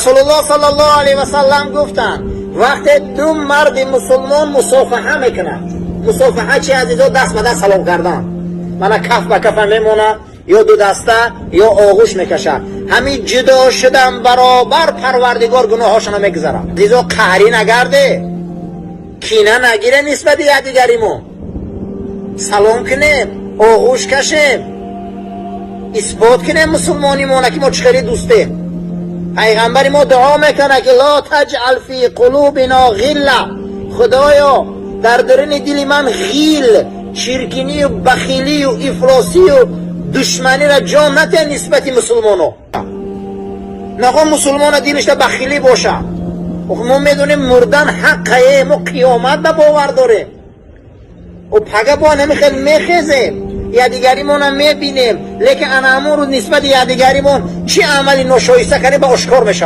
Расулуллоҳ саллаллоҳу алайҳи васаллам гуфтанд: вақте ду марди мусулмон мусофаҳа мекунад. Мусофаҳа чи, азизо? Даст ба даст салом кардан. Мана, каф ба кафа мемонад, ё ду даста, ё оғӯш мекашад. Ҳамин ҷудо шудан баробар Парвардигор гуноҳҳошона мегузарад. Азизо, қаҳрӣ нагарде, кина нагире нисбати якдигаримон. Салом кунем, оғӯш кашем, исбот кунем мусулмонимона, ки мо чӣ хеле дӯстем. Пайғамбари мо дуо мекунад, ки لا تجعل في قلوبنا غلا. Худоё, дар даруни дили ман ғил, чиркинию бахилию ифлосию душманиро ҷо натя нисбати мусулмоно. Нахо мусулмона дилишда бахилӣ боша. Мо медонем, мурдан ҳаққае, мо қиёмат ба бовар дорем. О, пага бо ҳами хел мехезем, якдигаримона мебинем, лекин ана ҳамон рӯз нисбати якдигаримон чӣ амали ношоиста кардем, ба ошкор мешавад.